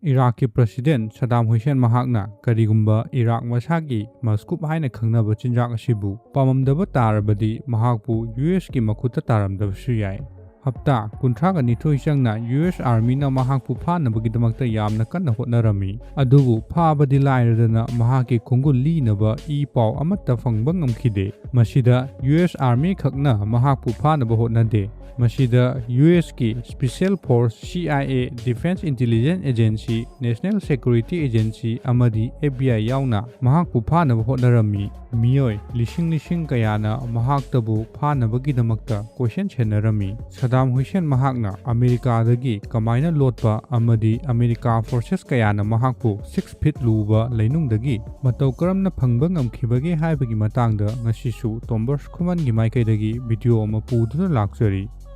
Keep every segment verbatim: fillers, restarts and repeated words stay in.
ꯏꯔꯥꯛꯀꯤ president ꯁꯗꯥꯝ Hussain ꯃꯍꯥꯛꯅ ꯀꯔꯤꯒꯨꯝꯕ Iraq ꯃꯁꯥꯒꯤ ꯃꯁꯀꯨꯞ ꯍꯥꯏꯅ ꯈꯪꯅꯕ ꯆꯤꯟꯖꯥꯛ ꯑꯁꯤꯕꯨ ꯄꯥꯝꯃꯝꯗꯕ ꯇꯥꯔꯕꯗꯤ, ꯃꯍꯥꯛꯄꯨ ꯌꯨ ꯑꯦꯁꯀꯤ ꯃꯈꯨꯠꯇ ꯇꯥꯔꯝꯗꯕꯁꯨ ꯌꯥꯏ꯫ ꯍꯞꯇꯥ ꯀꯨꯟꯊ꯭ꯔꯥꯒ ꯅꯤꯊꯣꯏ ꯆꯪꯅ ꯌꯨ ꯑꯦꯁ ꯑꯥꯔꯃꯤꯅ ꯃꯍꯥꯛꯄꯨ ꯐꯥꯅꯕꯒꯤꯗꯃꯛꯇ ꯌꯥꯝꯅ ꯀꯟꯅ ꯍꯣꯠꯅꯔꯝꯃꯤ, ꯑꯗꯨꯕꯨ ꯐꯥꯕꯗꯤ ꯂꯥꯏꯔꯗꯅ ꯃꯍꯥꯛꯀꯤ ꯈꯣꯡꯒꯨꯜ ꯂꯤꯅꯕ ꯏ ꯄꯥꯎ ꯑꯃꯠꯇ ꯐꯪꯕ ꯉꯝꯈꯤꯗꯦ꯫ ꯃꯁꯤꯗ ꯌꯨ ꯑꯦꯁ ꯑꯥꯔꯃꯤ ꯈꯛꯅ ꯃꯍꯥꯛꯄꯨ ꯐꯥꯅꯕ ꯍꯣꯠꯅꯗꯦ꯫ ꯃꯁꯤꯗ U ꯑꯦꯁꯀꯤ Special Force, C I A, Defense Intelligence Agency, National Security Agency ꯑꯃꯗꯤ F B I ꯌꯥꯎꯅ ꯃꯍꯥꯛꯄꯨ ꯐꯥꯅꯕ ꯍꯣꯠꯅꯔꯝꯃꯤ꯫ ꯃꯤꯑꯣꯏ ꯂꯤꯁꯤꯡ ꯂꯤꯁꯤꯡ ꯀꯌꯥꯅ ꯃꯍꯥꯛꯇꯕꯨ ꯐꯥꯅꯕꯒꯤꯗꯃꯛꯇ ꯀꯣꯏꯁꯦꯟ ꯁꯦꯟꯅꯔꯝꯃꯤ꯫ ꯁꯗꯥꯝ ꯍꯨꯁꯦꯟ ꯃꯍꯥꯛꯅ ꯑꯃꯦꯔꯤꯀꯥꯗꯒꯤ ꯀꯃꯥꯏꯅ ꯂꯣꯠꯄ ꯑꯃꯗꯤ ꯑꯃꯦꯔꯤꯀꯥ ꯐꯣꯔꯁꯦꯁ ꯀꯌꯥꯅ ꯃꯍꯥꯛꯄꯨ ꯁꯤꯛꯁ ꯐꯤꯠ ꯂꯨꯕ ꯂꯩꯅꯨꯡꯗꯒꯤ ꯃꯇꯧ ꯀꯔꯝꯅ ꯐꯪꯕ ꯉꯝꯈꯤꯕꯒꯦ ꯍꯥꯏꯕꯒꯤ ꯃꯇꯥꯡꯗ ꯉꯁꯤꯁꯨ ꯇꯣꯝꯕꯔꯁ ꯈꯨꯃꯟꯒꯤ ꯃꯥꯏꯀꯩꯗꯒꯤ ꯚꯤꯗꯤꯑꯣ ꯑꯃ ꯄꯨꯗꯨꯅ ꯂꯥꯛꯆꯔꯤ꯫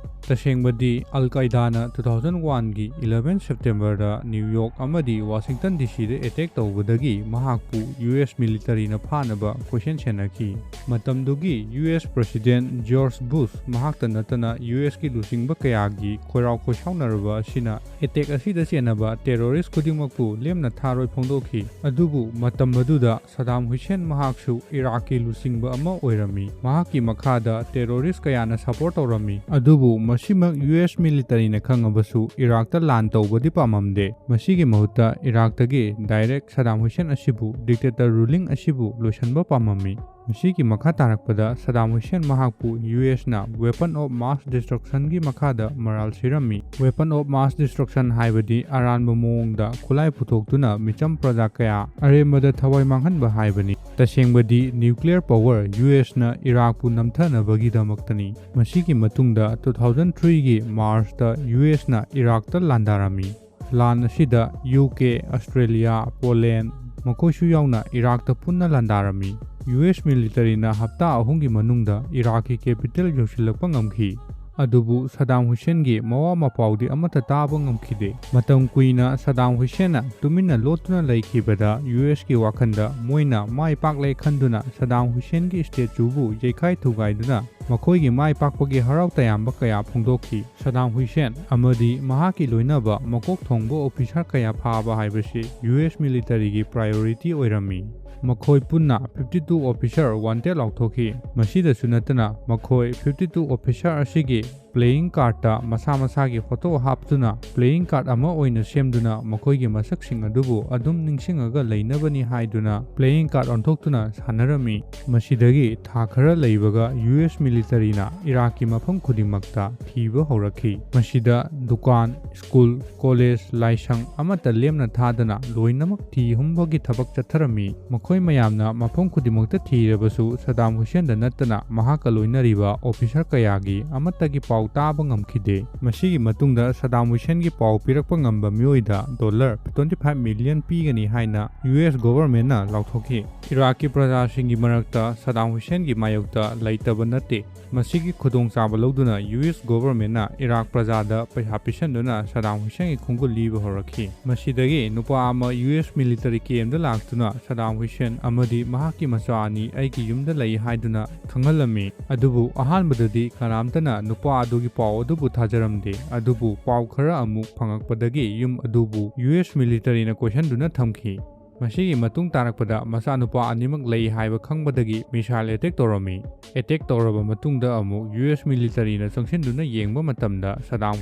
ꯇꯁꯦꯡꯕꯗꯤ ꯑꯜ ꯀꯥꯏꯗꯥꯅ two thousand one ꯒꯤ eleven September ꯗ ꯅ꯭ꯌꯨ ꯌꯣꯔꯛ ꯑꯃꯗꯤ ꯋꯥꯁꯤꯡꯇꯟ D C ꯗ ꯑꯦꯇꯦꯛ ꯇꯧꯕꯗꯒꯤ ꯃꯍꯥꯛꯄꯨ ꯌꯨ ꯑꯦꯁ ꯃꯤꯂꯤꯇꯔꯤꯅ ꯐꯥꯅꯕ ꯀꯣꯏꯁꯦꯟ ꯁꯦꯟꯅꯈꯤ꯫ ꯃꯇꯝꯗꯨꯒꯤ ꯌꯨ ꯑꯦꯁ ꯄ꯭ꯔꯁꯤꯗꯦꯟ ꯖꯣꯔꯖ ꯕꯨꯁ ꯃꯍꯥꯛꯇ ꯅꯠꯇꯅ ꯌꯨ ꯑꯦꯁꯀꯤ ꯂꯨꯆꯤꯡꯕ ꯀꯌꯥꯒꯤ ꯈꯣꯏꯔꯥꯎ ꯈꯣꯏꯁꯥꯎꯅꯔꯕ ꯑꯁꯤꯅ ꯑꯦꯇꯦꯛ ꯑꯁꯤꯗ ꯆꯦꯟꯅꯕ ꯇꯦꯔꯣꯔꯤꯁ ꯈꯨꯗꯤꯡꯃꯛꯄꯨ ꯂꯦꯝꯅ ꯊꯥꯔꯣꯏ ꯐꯣꯡꯗꯣꯛꯈꯤ꯫ ꯑꯗꯨꯕꯨ ꯃꯇꯝ ꯑꯗꯨꯗ ꯁꯗꯥꯝ ꯍꯨꯁꯦꯟ ꯃꯍꯥꯛꯁꯨ ꯏꯔꯥꯛꯀꯤ ꯂꯨꯆꯤꯡꯕ ꯑꯃ ꯑꯣꯏꯔꯝꯃꯤ꯫ ꯃꯍꯥꯛꯀꯤ ꯃꯈꯥꯗ ꯇꯦꯔꯣꯔꯤꯁ ꯀꯌꯥꯅ ꯁꯄꯣꯔꯠ ꯇꯧꯔꯝꯃꯤ꯫ ꯑꯗꯨꯕꯨ ꯃꯁꯤꯃꯛ ꯌꯨ ꯑꯦꯁ ꯃꯤꯂꯤꯇꯔꯤꯅ ꯈꯪꯉꯕꯁꯨ ꯏꯔꯥꯛꯇ ꯂꯥꯟ ꯇꯧꯕꯗꯤ ꯄꯥꯝꯃꯝꯗꯦ꯫ ꯃꯁꯤꯒꯤ ꯃꯍꯨꯠꯇ ꯏꯔꯥꯛꯇꯒꯤ ꯗꯥꯏꯔꯦꯛ ꯁꯗꯥꯝ ꯍꯨꯁꯦꯟ ꯑꯁꯤꯕꯨ, ꯗꯤꯛꯇꯦꯇꯔ ꯔꯨꯂꯤꯡ ꯑꯁꯤꯕꯨ ꯂꯣꯏꯁꯤꯟꯕ ꯄꯥꯝꯃꯝꯃꯤ꯫ ꯃꯁꯤꯒꯤ ꯃꯈꯥ ꯇꯥꯔꯛꯄꯗ ꯁꯗꯥꯝ ꯍꯨꯁꯦꯟ ꯃꯍꯥꯛꯄꯨ U ꯑꯦꯁꯅ weapon of mass destruction ꯒꯤ ꯃꯈꯥꯗ ꯃꯔꯥꯜ ꯁꯤꯔꯝꯃꯤ꯫ Weapon of mass destruction ꯍꯥꯏꯕꯗꯤ ꯑꯔꯥꯟꯕ ꯃꯑꯣꯡꯗ ꯈꯨꯠꯂꯥꯏ ꯄꯨꯊꯣꯛꯇꯨꯅ ꯃꯤꯆꯝ ꯄ꯭ꯔꯖꯥ ꯀꯌꯥ ꯑꯔꯦꯝꯕꯗ ꯊꯋꯥꯏ ꯃꯥꯡꯍꯟꯕ ꯍꯥꯏꯕꯅꯤ꯫ ꯇꯁꯦꯡꯕꯗꯤ nuclear power ꯌꯨ ꯑꯦꯁꯅ ꯏꯔꯥꯛꯄꯨ ꯅꯝꯊꯅꯕꯒꯤꯗꯃꯛꯇꯅꯤ꯫ ꯃꯁꯤꯒꯤ ꯃꯇꯨꯡꯗ two thousand three ꯒꯤ March ꯇ ꯌꯨ ꯑꯦꯁꯅ ꯏꯔꯥꯛꯇ ꯂꯥꯟꯗꯥꯔꯝꯃꯤ꯫ ꯂꯥꯟ ꯑꯁꯤꯗ ꯌꯨ ꯀꯦ, ꯑꯁꯇ꯭ꯔꯦꯂꯤꯌꯥ, ꯄꯣꯂꯦꯟ, ꯃꯈꯣꯏꯁꯨ ꯌꯥꯎꯅ ꯏꯔꯥꯛꯇ ꯄꯨꯟꯅ ꯂꯥꯟꯗꯥꯔꯝꯃꯤ꯫ ꯌꯨ ꯑꯦꯁ ꯃꯤꯂꯤꯇꯔꯤꯅ ꯍꯞꯇꯥ ꯑꯍꯨꯝꯒꯤ ꯃꯅꯨꯡꯗ ꯏꯔꯥꯛꯀꯤ ꯀꯦꯄꯤꯇꯦꯜ ꯌꯧꯁꯤꯜꯂꯛꯄ ꯉꯝꯈꯤ꯫ ꯑꯗꯨꯕꯨ ꯁꯗꯥꯝ ꯍꯨꯁꯦꯟꯒꯤ ꯃꯋꯥ ꯃꯄꯥꯎꯗꯤ ꯑꯃꯠꯇ ꯇꯥꯕ ꯉꯝꯈꯤꯗꯦ꯫ ꯃꯇꯝ ꯀꯨꯏꯅ ꯁꯗꯥꯝ ꯍꯨꯁꯦꯟꯅ ꯇꯨꯃꯤꯟꯅ ꯂꯣꯠꯇꯨꯅ ꯂꯩꯈꯤꯕꯗ ꯌꯨ ꯑꯦꯁꯀꯤ ꯋꯥꯈꯜꯗ ꯃꯣꯏꯅ ꯃꯥꯏ ꯄꯥꯛꯂꯦ ꯈꯟꯗꯨꯅ ꯁꯗꯥꯝ ꯍꯨꯁꯦꯟꯒꯤ ꯁ꯭ꯇꯦꯆꯨꯕꯨ ꯌꯩꯈꯥꯏ ꯊꯨꯒꯥꯏꯗꯨꯅ ꯃꯈꯣꯏꯒꯤ ꯃꯥꯏ ꯄꯥꯛꯄꯒꯤ ꯍꯔꯥꯎ ꯇꯌꯥꯝꯕ ꯀꯌꯥ ꯐꯣꯡꯗꯣꯛꯈꯤ꯫ ꯁꯗꯥꯝ ꯍꯨꯁꯦꯟ ꯑꯃꯗꯤ ꯃꯍꯥꯛꯀꯤ ꯂꯣꯏꯅꯕ ꯃꯀꯣꯛ ꯊꯣꯡꯕ ꯑꯣꯐꯤꯁꯥꯔ ꯀꯌꯥ ꯐꯥꯕ ꯍꯥꯏꯕꯁꯤ ꯌꯨ ꯑꯦꯁ ꯃꯤꯂꯤꯇꯔꯤꯒꯤ ꯄ꯭ꯔꯥꯏꯌꯣꯔꯤꯇꯤ ꯑꯣꯏꯔꯝꯃꯤ꯫ ꯃꯈꯣꯏ ꯄꯨꯟꯅ ꯐꯤꯐꯇꯤ ꯇꯨ ꯑꯣꯐꯤꯁꯥꯔ ꯋꯥꯟꯇꯦꯗ ꯂꯥꯎꯊꯣꯛꯈꯤ꯫ ꯃꯁꯤꯗꯁꯨ ꯅꯠꯇꯅ ꯃꯈꯣꯏ ꯐꯤꯐꯇꯤ ꯇꯨ ꯑꯣꯐꯤꯁꯥꯔ ꯑꯁꯤꯒꯤ ꯄ꯭ꯂꯦꯌꯤꯡ ꯀꯥꯔꯠꯇ ꯃꯁꯥ ꯃꯁꯥꯒꯤ ꯐꯣꯇꯣ ꯍꯥꯞꯇꯨꯅ ꯄ꯭ꯂꯦꯌꯤꯡ ꯀꯥꯔꯠ ꯑꯃ ꯑꯣꯏꯅ ꯁꯦꯝꯗꯨꯅ ꯃꯈꯣꯏꯒꯤ ꯃꯁꯛꯁꯤꯡ ꯑꯗꯨꯕꯨ ꯑꯗꯨꯝ ꯅꯤꯡꯁꯤꯡꯉꯒ ꯂꯩꯅꯕꯅꯤ ꯍꯥꯏꯗꯨꯅ ꯄ꯭ꯂꯦꯌꯤꯡ ꯀꯥꯔꯠ ꯑꯣꯟꯊꯣꯛꯇꯨꯅ ꯁꯥꯟꯅꯔꯝꯃꯤ꯫ ꯃꯁꯤꯗꯒꯤ ꯊꯥ ꯈꯔ ꯂꯩꯕꯒ ꯌꯨ ꯑꯦꯁ ꯃꯤꯂꯤꯇꯔꯤꯅ ꯏꯔꯥꯛꯀꯤ ꯃꯐꯝ ꯈꯨꯗꯤꯡꯃꯛꯇ ꯊꯤꯕ ꯍꯧꯔꯛꯈꯤ꯫ ꯃꯁꯤꯗ ꯗꯨꯀꯥꯟ, ꯁ꯭ꯀꯨꯜ, ꯀꯣꯂꯦꯖ, ꯂꯥꯏꯁꯪ ꯑꯃꯠꯇ ꯂꯦꯝꯅ ꯊꯥꯗꯅ ꯂꯣꯏꯅꯃꯛ ꯊꯤ ꯍꯨꯝꯕꯒꯤ ꯊꯕꯛ ꯆꯠꯊꯔꯝꯃꯤ꯫ ꯃꯈꯣꯏ ꯃꯌꯥꯝꯅ ꯃꯐꯝ ꯈꯨꯗꯤꯡꯃꯛꯇ ꯊꯤꯔꯕꯁꯨ ꯁꯗꯥꯝ ꯍꯨꯁꯦꯟꯗ ꯅꯠꯇꯅ ꯃꯍꯥꯛꯀ ꯂꯣꯏꯅꯔꯤꯕ ꯑꯣꯐꯤꯁꯥꯔ ꯀꯌꯥꯒꯤ ꯑꯃꯠꯇꯒꯤ ꯄꯥꯎ ꯇꯥꯕ ꯉꯝꯈꯤꯗꯦ꯫ ꯃꯁꯤꯒꯤ ꯃꯇꯨꯡꯗ ꯁꯗꯥꯝ ꯍꯨꯁꯦꯟꯒꯤ ꯄꯥꯎ ꯄꯤꯔꯛꯄ ꯉꯝꯕ ꯃꯤꯑꯣꯏꯗ ꯗꯣꯂꯔ ꯇ꯭ꯋꯦꯟꯇꯤ ꯐꯥꯏꯚ ꯃꯤꯂꯤꯌꯟ ꯄꯤꯒꯅꯤ ꯍꯥꯏꯅ ꯌꯨ ꯑꯦꯁ ꯒꯣꯚꯔꯟꯃꯦꯟꯠꯅ ꯂꯥꯎꯊꯣꯛꯈꯤ꯫ ꯏꯔꯥꯛꯀꯤ ꯄ꯭ꯔꯖꯥꯁꯤꯡꯒꯤ ꯃꯔꯛꯇ ꯁꯗꯥꯝ ꯍꯨꯁꯦꯟꯒꯤ ꯃꯥꯌꯣꯛꯇ ꯂꯩꯇꯕ ꯅꯠꯇꯦ꯫ ꯃꯁꯤꯒꯤ ꯈꯨꯗꯣꯡꯆꯥꯕ ꯂꯧꯗꯨꯅ ꯌꯨ ꯑꯦꯁ ꯒꯣꯚꯔꯟꯃꯦꯟꯠꯅ ꯏꯔꯥꯛ ꯄ꯭ꯔꯖꯥꯗ ꯄꯩꯁꯥ ꯄꯤꯁꯟꯗꯨꯅ ꯁꯗꯥꯝ ꯍꯨꯁꯦꯟꯒꯤ ꯈꯣꯡꯒꯨꯜ ꯂꯤꯕ ꯍꯧꯔꯛꯈꯤ꯫ ꯃꯁꯤꯗꯒꯤ ꯅꯨꯄꯥ ꯑꯃ ꯌꯨ ꯑꯦꯁ ꯃꯤꯂꯤꯇꯔꯤ ꯀꯦꯝꯗ ꯂꯥꯛꯇꯨꯅ ꯁꯗꯥꯝ ꯍꯨꯁꯦꯟ ꯑꯃꯗꯤ ꯃꯍꯥꯛꯀꯤ ꯃꯆꯥ ꯑꯅꯤ ꯑꯩꯒꯤ ꯌꯨꯝꯗ ꯂꯩ ꯍꯥꯏꯗꯨꯅ ꯈꯪꯍꯜꯂꯝꯃꯤ꯫ ꯑꯗꯨꯕꯨ ꯑꯍꯥꯟꯕꯗꯗꯤ ꯀꯅꯥꯝꯇꯅ ꯅꯨꯄꯥ ꯑꯗꯨꯒꯤ ꯄꯥꯎ ꯑꯗꯨꯕꯨ ꯊꯥꯖꯔꯝꯗꯦ꯫ ꯑꯗꯨꯕꯨ ꯄꯥꯎ ꯈꯔ ꯑꯃꯨꯛ ꯐꯪꯉꯛꯄꯗꯒꯤ ꯌꯨꯝ ꯑꯗꯨꯕꯨ ꯌꯨ ꯑꯦꯁ ꯃꯤꯂꯤꯇꯔꯤꯅ ꯀꯣꯏꯁꯟꯗꯨꯅ ꯊꯝꯈꯤ꯫ ꯃꯁꯤꯒꯤ ꯃꯇꯨꯡ ꯇꯥꯔꯛꯄꯗ ꯃꯆꯥꯅꯨꯄꯥ ꯑꯅꯤꯃꯛ ꯂꯩ ꯍꯥꯏꯕ ꯈꯪꯕꯗꯒꯤ ꯃꯤꯁꯥꯏꯜ ꯑꯦꯇꯦꯛ ꯇꯧꯔꯝꯃꯤ꯫ ꯑꯦꯇꯦꯛ ꯇꯧꯔꯕ ꯃꯇꯨꯡꯗ ꯑꯃꯨꯛ ꯌꯨ ꯑꯦꯁ ꯃꯤꯂꯤꯇꯔꯤꯅ ꯆꯪꯁꯤꯟꯗꯨꯅ ꯌꯦꯡꯕ ꯃꯇꯝꯗ ꯁꯗꯥꯝ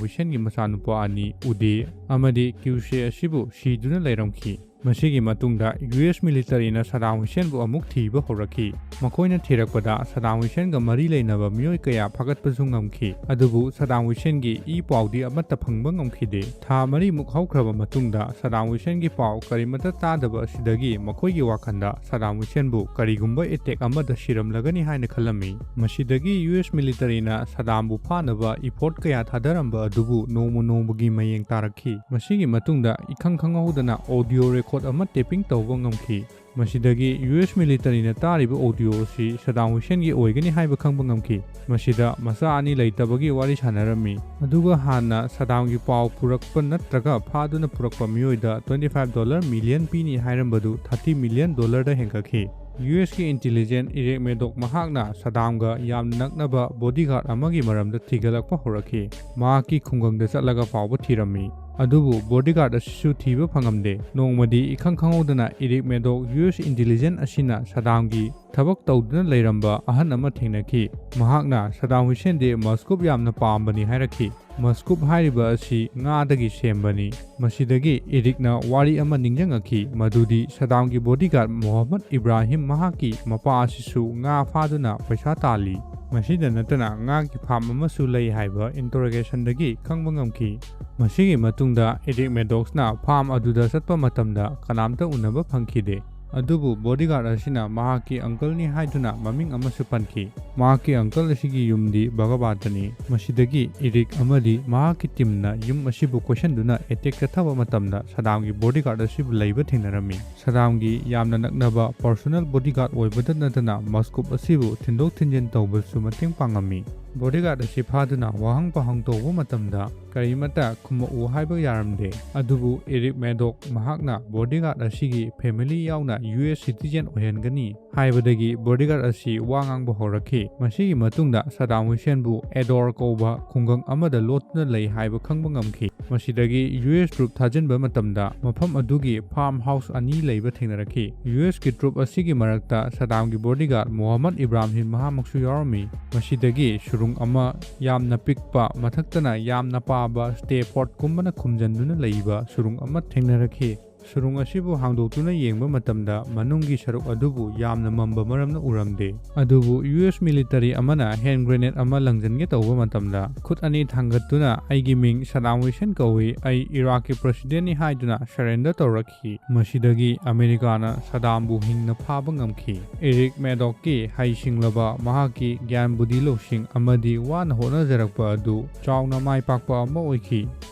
ꯍꯨꯁꯦꯟꯒꯤ ꯃꯆꯥꯅꯨꯄꯥ ꯑꯅꯤ ꯎꯗꯦ ꯑꯃꯗꯤ ꯀ꯭ꯌꯨꯁꯦ ꯑꯁꯤꯕꯨ ꯁꯤꯗꯨꯅ ꯂꯩꯔꯝꯈꯤ꯫ ꯃꯁꯤꯒꯤ ꯃꯇꯨꯡꯗ ꯌꯨ ꯑꯦꯁ ꯃꯤꯂꯤꯇꯔꯤꯅ ꯁꯗꯥꯝ ꯍꯨꯁꯦꯟꯕꯨ ꯑꯃꯨꯛ ꯊꯤꯕ ꯍꯧꯔꯛꯈꯤ꯫ ꯃꯈꯣꯏꯅ ꯊꯤꯔꯛꯄꯗ ꯁꯗꯥꯝ ꯍꯨꯁꯦꯟꯒ ꯃꯔꯤ ꯂꯩꯅꯕ ꯃꯤꯑꯣꯏ ꯀꯌꯥ ꯐꯥꯒꯠꯄꯁꯨ ꯉꯝꯈꯤ꯫ ꯑꯗꯨꯕꯨ ꯁꯗꯥꯝ ꯍꯨꯁꯦꯟꯒꯤ ꯏ ꯄꯥꯎꯗꯤ ꯑꯃꯠꯇ ꯐꯪꯕ ꯉꯝꯈꯤꯗꯦ꯫ ꯊꯥ ꯃꯔꯤꯃꯨꯛ ꯍꯧꯈ꯭ꯔꯕ ꯃꯇꯨꯡꯗ ꯁꯗꯥꯝ ꯍꯨꯁꯦꯟꯒꯤ ꯄꯥꯎ ꯀꯔꯤꯃꯠꯇ ꯇꯥꯗꯕ ꯑꯁꯤꯗꯒꯤ ꯃꯈꯣꯏꯒꯤ ꯋꯥꯈꯜꯗ ꯁꯗꯥꯝ ꯍꯨꯁꯦꯟꯕꯨ ꯀꯔꯤꯒꯨꯝꯕ ꯑꯦꯇꯦꯛ ꯑꯃꯗ ꯁꯤꯔꯝꯂꯒꯅꯤ ꯍꯥꯏꯅ ꯈꯜꯂꯝꯃꯤ꯫ ꯃꯁꯤꯗꯒꯤ ꯌꯨ ꯑꯦꯁ ꯃꯤꯂꯤꯇꯔꯤꯅ ꯁꯗꯥꯝꯕꯨ ꯐꯥꯅꯕ ꯏꯐꯣꯔꯠ ꯀꯌꯥ ꯊꯥꯗꯔꯝꯕ ꯑꯗꯨꯕꯨ ꯅꯣꯡꯃ ꯅꯣꯡꯃꯒꯤ ꯃꯌꯦꯡ ꯇꯥꯔꯛꯈꯤ꯫ ꯃꯁꯤꯒꯤ ꯃꯇꯨꯡꯗ ꯏꯈꯪ ꯈꯪꯍꯧꯗꯅ ꯑꯣꯗꯤꯑꯣ ꯔꯦꯀꯣꯔꯗ ꯑꯃ ꯇꯦꯄꯤꯡ ꯇꯧꯕ ꯉꯝꯈꯤ꯫ ꯃꯁꯤꯗꯒꯤ ꯌꯨ ꯑꯦꯁ ꯃꯤꯂꯤꯇꯔꯤꯅ ꯇꯥꯔꯤꯕ ꯑꯣꯗꯤꯑꯣ ꯑꯁꯤ ꯁꯗꯥꯝ ꯍꯨꯁꯦꯟꯒꯤ ꯑꯣꯏꯒꯅꯤ ꯍꯥꯏꯕ ꯈꯪꯕ ꯉꯝꯈꯤ꯫ ꯃꯁꯤꯗ ꯃꯆꯥ ꯑꯅꯤ ꯂꯩꯇꯕꯒꯤ ꯋꯥꯔꯤ ꯁꯥꯟꯅꯔꯝꯃꯤ꯫ ꯑꯗꯨꯒ ꯍꯥꯟꯅ ꯁꯗꯥꯝꯒꯤ ꯄꯥꯎ ꯄꯨꯔꯛꯄ ꯅꯠꯇ꯭ꯔꯒ ꯐꯥꯗꯨꯅ ꯄꯨꯔꯛꯄ ꯃꯤꯑꯣꯏꯗ twenty five dollar million ꯄꯤꯅꯤ ꯍꯥꯏꯔꯝꯕꯗꯨ thirty million dollarꯗ ꯍꯦꯟꯒꯠꯈꯤ꯫ ꯌꯨ ꯑꯦꯁꯀꯤ intelligence ꯏꯔꯤꯛ ꯃꯦꯗꯣꯛ ꯃꯍꯥꯛꯅ ꯁꯗꯥꯝꯒ ꯌꯥꯝꯅ ꯅꯛꯅꯕ bodyguard ꯑꯃꯒꯤ ꯃꯔꯝꯗ ꯊꯤꯒꯠꯂꯛꯄ ꯍꯧꯔꯛꯈꯤ꯫ ꯃꯍꯥꯛꯀꯤ ꯈꯨꯡꯒꯪꯗ ꯆꯠꯂꯒ ꯐꯥꯎꯕ ꯊꯤꯔꯝꯃꯤ꯫ ꯑꯗꯨꯕꯨ bodyguard ꯑꯁꯤꯁꯨ ꯊꯤꯕ ꯐꯪꯉꯝꯗꯦ꯫ ꯅꯣꯡꯃꯗꯤ ꯏꯈꯪ ꯈꯪꯍꯧꯗꯅ ꯏꯔꯤꯛ ꯃꯦꯗꯣꯛ ꯌꯨ ꯑꯦꯁ intelligence ꯑꯁꯤꯅ ꯁꯗꯥꯝꯒꯤ ꯊꯕꯛ ꯇꯧꯗꯨꯅ ꯂꯩꯔꯝꯕ ꯑꯍꯟ ꯑꯃ ꯊꯦꯡꯅꯈꯤ꯫ ꯃꯍꯥꯛꯅ ꯁꯗꯥꯝ ꯍꯨꯁꯦꯟꯗꯤ ꯃꯁꯀꯨꯞ ꯌꯥꯝꯅ ꯄꯥꯝꯕꯅꯤ ꯍꯥꯏꯔꯛꯈꯤ꯫ ꯃꯁꯀꯨꯞ ꯍꯥꯏꯔꯤꯕ ꯑꯁꯤ ꯉꯥꯗꯒꯤ ꯁꯦꯝꯕꯅꯤ꯫ ꯃꯁꯤꯗꯒꯤ ꯏꯔꯤꯛꯅ ꯋꯥꯔꯤ ꯑꯃ ꯅꯤꯡꯁꯤꯡꯉꯛꯈꯤ, ꯃꯗꯨꯗꯤ ꯁꯗꯥꯝꯒꯤ bodyguard ꯃꯣꯍꯝꯃꯗ ꯏꯕ꯭ꯔꯥꯍꯤꯝ ꯃꯍꯥꯛꯀꯤ ꯃꯄꯥ ꯑꯁꯤꯁꯨ ꯉꯥ ꯐꯥꯗꯨꯅ ꯄꯩꯁꯥ ꯇꯥꯜꯂꯤ꯫ ꯃꯁꯤꯗ ꯅꯠꯇꯅ ꯉꯥꯒꯤ farm ꯑꯃꯁꯨ ꯂꯩ ꯍꯥꯏꯕ interrogationꯗꯒꯤ ꯈꯪꯕ ꯉꯝꯈꯤ꯫ ꯃꯁꯤꯒꯤ ꯃꯇꯨꯡꯗ ꯏꯔꯤꯛ ꯃꯦꯗꯣꯛꯁꯅ farm ꯑꯗꯨꯗ ꯆꯠꯄ ꯃꯇꯝꯗ ꯀꯅꯥꯝꯇ ꯎꯅꯕ ꯐꯪꯈꯤꯗꯦ꯫ ꯑꯗꯨꯕꯨ bodyguard ꯑꯁꯤꯅ ꯃꯍꯥꯛꯀꯤ uncleꯅꯤ ꯍꯥꯏꯗꯨꯅ ꯃꯃꯤꯡ ꯑꯃꯁꯨ ꯄꯟꯈꯤ꯫ ꯃꯍꯥꯛꯀꯤ uncle ꯑꯁꯤꯒꯤ ꯌꯨꯝꯗꯤ ꯕꯒꯕꯥꯗꯅꯤ꯫ ꯃꯁꯤꯗꯒꯤ ꯏꯔꯤꯛ ꯑꯃꯗꯤ ꯃꯍꯥꯛꯀꯤ teamꯅ ꯌꯨꯝ ꯑꯁꯤꯕꯨ ꯀꯣꯏꯁꯟꯗꯨꯅ attack ꯆꯠꯊꯕ ꯃꯇꯝꯗ ꯁꯗꯥꯝꯒꯤ bodyguard ꯑꯁꯤꯕꯨ ꯂꯩꯕ ꯊꯦꯡꯅꯔꯝꯃꯤ꯫ ꯁꯗꯥꯝꯒꯤ ꯌꯥꯝꯅ ꯅꯛꯅꯕ personal bodyguard ꯑꯣꯏꯕꯗ ꯅꯠꯇꯅ ꯃꯁꯀꯨꯞ ꯑꯁꯤꯕꯨ ꯊꯤꯟꯗꯣꯛ ꯊꯤꯟꯖꯤꯟ ꯇꯧꯕꯁꯨ ꯃꯇꯦꯡ ꯄꯥꯡꯉꯝꯃꯤ꯫ Bodyguard ꯑꯁꯤ ꯐꯥꯗꯨꯅ ꯋꯥꯍꯪ ꯄꯥꯍꯪ ꯇꯧꯕ ꯃꯇꯝꯗ ꯀꯔꯤꯃꯠꯇ ꯈꯨꯝꯃꯛꯎ ꯍꯥꯏꯕ ꯌꯥꯔꯝꯗꯦ꯫ ꯑꯗꯨꯕꯨ ꯏꯔꯤꯛ ꯃꯦꯗꯣꯛ ꯃꯍꯥꯛꯅ bodyguard ꯑꯁꯤꯒꯤ family ꯌꯥꯎꯅ ꯌꯨ ꯑꯦꯁ citizen ꯑꯣꯏꯍꯟꯒꯅꯤ ꯍꯥꯏꯕꯗꯒꯤ bodyguard ꯑꯁꯤ ꯋꯥ ꯉꯥꯡꯕ ꯍꯧꯔꯛꯈꯤ꯫ ꯃꯁꯤꯒꯤ ꯃꯇꯨꯡꯗ ꯁꯗꯥꯝ ꯍꯨꯁꯦꯟꯕꯨ ꯑꯦꯗꯣꯔ ꯀꯧꯕ ꯈꯨꯡꯒꯪ ꯑꯃꯗ ꯂꯣꯠꯇꯨꯅ ꯂꯩ ꯍꯥꯏꯕ ꯈꯪꯕ ꯉꯝꯈꯤ꯫ ꯃꯁꯤꯗꯒꯤ ꯌꯨ ꯑꯦꯁ troop ꯊꯥꯖꯤꯟꯕ ꯃꯇꯝꯗ ꯃꯐꯝ ꯑꯗꯨꯒꯤ farm house ꯑꯅꯤ ꯂꯩꯕ ꯊꯦꯡꯅꯔꯛꯈꯤ꯫ ꯌꯨ ꯑꯦꯁꯀꯤ troop ꯑꯁꯤꯒꯤ ꯃꯔꯛꯇ ꯁꯗꯥꯝꯒꯤ bodyguard ꯃꯣꯍꯝꯃꯗ ꯏꯕ꯭ꯔꯥꯍꯤꯝ ꯃꯍꯥꯛꯃꯛꯁꯨ ꯌꯥꯎꯔꯝꯃꯤ꯫ ꯃꯁꯤꯗꯒꯤ ꯁꯨꯔꯨꯡ ꯑꯃ, ꯌꯥꯝꯅ ꯄꯤꯛꯄ, ꯃꯊꯛꯇꯅ ꯌꯥꯝꯅ ꯄꯥꯕ stairboardꯀꯨꯝꯕꯅ ꯈꯨꯝꯖꯤꯟꯗꯨꯅ ꯂꯩꯕ ꯁꯨꯔꯨꯡ ꯑꯃ ꯊꯦꯡꯅꯔꯛꯈꯤ꯫ ꯁꯨꯔꯨꯡ ꯑꯁꯤꯕꯨ ꯍꯥꯡꯗꯣꯛꯇꯨꯅ ꯌꯦꯡꯕ ꯃꯇꯝꯗ ꯃꯅꯨꯡꯒꯤ ꯁꯔꯨꯛ ꯑꯗꯨꯕꯨ ꯌꯥꯝꯅ ꯃꯝꯕ ꯃꯔꯝꯅ ꯎꯔꯝꯗꯦ꯫ ꯑꯗꯨꯕꯨ ꯌꯨ ꯑꯦꯁ military ꯑꯃꯅ hand grenade ꯑꯃ ꯂꯪꯖꯟꯒꯦ ꯇꯧꯕ ꯃꯇꯝꯗ ꯈꯨꯠ ꯑꯅꯤ ꯊꯥꯡꯒꯠꯇꯨꯅ "ꯑꯩꯒꯤ ꯃꯤꯡ ꯁꯗꯥꯝ ꯍꯨꯁꯦꯟ ꯀꯧꯏ, ꯑꯩ ꯏꯔꯥꯛꯀꯤ presidentꯅꯤ" ꯍꯥꯏꯗꯨꯅ surrender ꯇꯧꯔꯛꯈꯤ꯫ ꯃꯁꯤꯗꯒꯤ ꯑꯃꯦꯔꯤꯀꯥꯅ ꯁꯗꯥꯝꯕꯨ ꯍꯤꯡꯅ ꯐꯥꯕ ꯉꯝꯈꯤ꯫ ꯏꯔꯤꯛ ꯃꯦꯗꯣꯛꯀꯤ ꯍꯩꯁꯤꯡꯂꯕ, ꯃꯍꯥꯛꯀꯤ ꯒ꯭ꯌꯥꯟ ꯕꯨꯙꯤ ꯂꯧꯁꯤꯡ ꯑꯃꯗꯤ ꯋꯥꯅ ꯍꯣꯠꯅꯖꯔꯛꯄ ꯑꯗꯨ ꯆꯥꯎꯅ ꯃꯥꯏ ꯄꯥꯛꯄ ꯑꯃ ꯑꯣꯏꯈꯤ꯫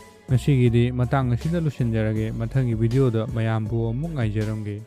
ꯉꯁꯤꯒꯤꯗꯤ ꯃꯇꯥꯡ ꯑꯁꯤꯗ ꯂꯣꯏꯁꯤꯟꯖꯔꯒꯦ꯫ ꯃꯊꯪꯒꯤ videoꯗ ꯃꯌꯥꯝꯕꯨ ꯑꯃꯨꯛ ꯉꯥꯏꯖꯔꯝꯒꯦ꯫